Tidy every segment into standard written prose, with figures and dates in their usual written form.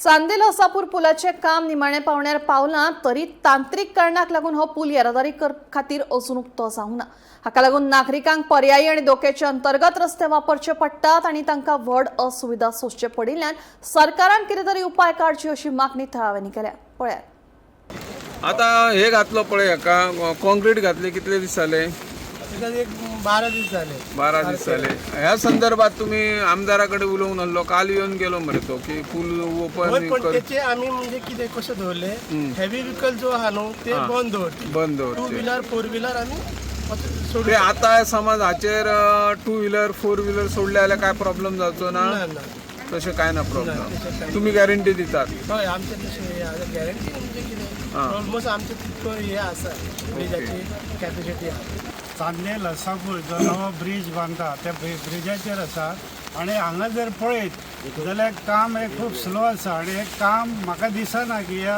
चांदेल हसापूर पुलाचें काम निमाणे पावण्यार पावलां तरी तांत्रीक कारणाक लागून हो पूल येरादारी खातीर अजून उक्तो जावंक ना. हाका लागून नागरिकांक पर्यायी आनी धोक्याचे अंतर्गत रस्ते वापरचे पडटात आनी तांकां व्हड असुविधा सोंसचे पडिल्ल्यान सरकारान कितें तरी उपाय काडचे अशी मागणी थळाव्यांनी केल्या. पळयात. आता हे घातलो पळय, हाका कॉन्क्रीट घातले, कितले दीस जाले? ताका एक 12 दीस जाले. 12 दीस जाले. ह्या संदर्भात तुम्ही आमदारा कडेन उलोवंक नासलो? काल येवन गेलो मरे तो की पूल हय. ओपन पण कर. तेचे आमी म्हणजे कितें कशें दवरले, हेवी व्हिकल जो आहा न्हू ते बंद दवरचे. बंद टू दवरचे. व्हिलर, फोर व्हिलर आमी सोडू. ते आता समज हाचेर टू व्हिलर, फोर व्हिलर सोडले जाल्यार काय प्रॉब्लेम जावचो ना? ना ना. तशें काय ना तशें प्रॉब्लेम? काय. तुम्ही गॅरंटी दितात? हय, आमचे तशें गॅरंटी म्हणजे कितें, ऑलमोस्ट आमचे तितको हे आसा, ब्रिजाची कॅपॅसिटी आहा. चांदेल हसापूर जो नवो ब्रीज बांदता त्या ब्रिजाचेर आसा आनी हांगा जर पळयत जाल्यार काम हें खूब स्लो आसा आनी हें काम म्हाका दिसना की ह्या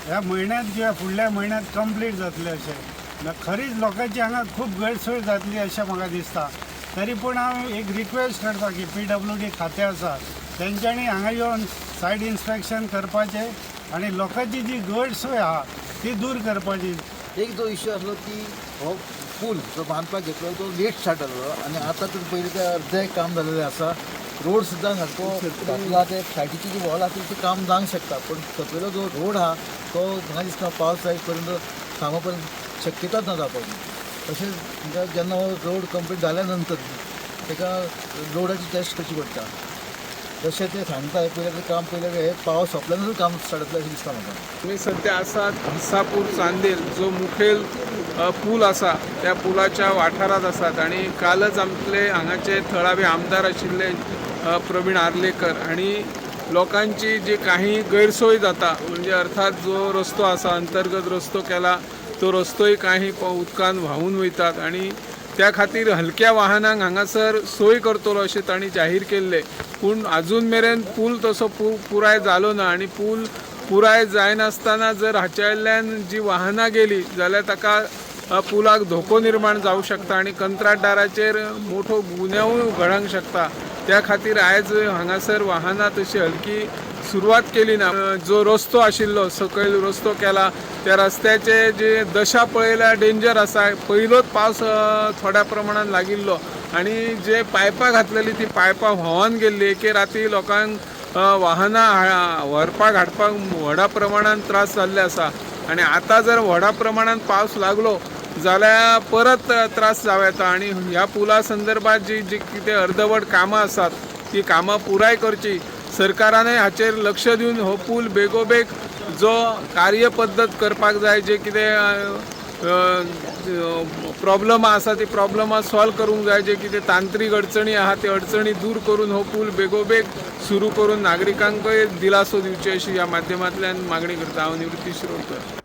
ह्या म्हयन्यांत किंवा फुडल्या म्हयन्यांत कंप्लीट जातलें अशें. खरीच लोकांची हांगा खूब गैरसोय जातली अशें म्हाका दिसता. तरी पूण हांव एक रिक्वेस्ट करता की पीडब्ल्यूडी खातें आसा तेंच्यांनी हांगा येवन सायड इन्स्पेक्शन करपाचें आनी लोकांची जी गैरसोय आहा ती दूर करपाची. एक जो इश्यू आसलो की हो पूल जो बांदपाक घेतलो तो लेट स्टार्ट जाल्लो आनी आतां तर पयलीं ते अर्दें काम जालेलें आसा. रोड सुद्दां सारको घातला, ते सायडीची जी वॉल आसा ती काम जावंक शकता, पूण सकयलो जो रोड आहा तो म्हाका दिसता पावस जायत पर्यंत सांगो पर्यंत शक्यताच ना जावपाची. तशेंच तुमकां जेन्ना हो रोड कंप्लीट जाल्या नंतर ताका रोडाची टेस्ट करची पडटा. जशें ते सांगता पयलें काम, पयलें हे पावस सोंपल्या नंतर काम स्टार्ट जातलें अशें दिसता म्हाका. आमी सध्या आसात हसापूर चांदेल जो मुखेल पूल आसा त्या पुलाच्या वाठारांत आसात आनी कालच आमचे हांगाचे थळावे आमदार आशिल्ले प्रवीण आर्लेकर आनी लोकांची जी काही गैरसोय जाता, म्हणजे अर्थात जो रस्तो आसा, अंतर्गत रस्तो केला, तो रस्तोय काही उदकान व्हांवून वयतात आनी त्या खातीर हलक्या वाहनांक हांगासर सोय करतलो अशें तांणी जाहीर केल्लें. पूण आजून मेरेन पूल तसो पुराय जालो ना आनी पूल पुराय जायनासतना जर हाच्या वयल्यान जी वाहनां गेली जाल्यार ताका पुलाक धोको निर्माण जावंक शकता आनी कंत्राटदाराचेर मोठो गुन्यांवूय घडोवंक शकता. त्या खातीर आयज हांगासर वाहनां तशी हलकी सुरवात केली ना. जो रस्तो आशिल्लो, सकयल रस्तो केला, त्या रस्त्याचे जे दशा पळयल्यार डेंजर आसा. पयलोच पावस थोड्या प्रमाणान लागिल्लो आनी जे पायपां घातलेली ती पायपां व्हांवन गेल्ली. एके राती लोकांक वाहनां व्हरपाक हाडपाक व्हडा प्रमाणान त्रास जाल्ले आसा आनी आतां जर व्हडा प्रमाणान पावस लागलो जाल्यार परत त्रास जावं येता. आनी ह्या पुला संदर्भात जी जी कितें अर्दवट कामां आसात ती कामां पुराय करची. सरकारानय हाचेर लक्ष दिवन हो पूल बेगोबेग जो कार्यपद्दत करपाक जाय, जे कितें प्रॉब्लमां आसा ती प्रॉब्लमां सॉल्व करूंक जाय, जे कितें तांत्रीक अडचणी आहा ते अडचणी दूर करून हो पूल बेगोबेग सुरू करून नागरिकांकय दिलासो दिवचे अशी ह्या माध्यमांतल्यान मागणी करता. हांव निवृत्ती शिरोडकर.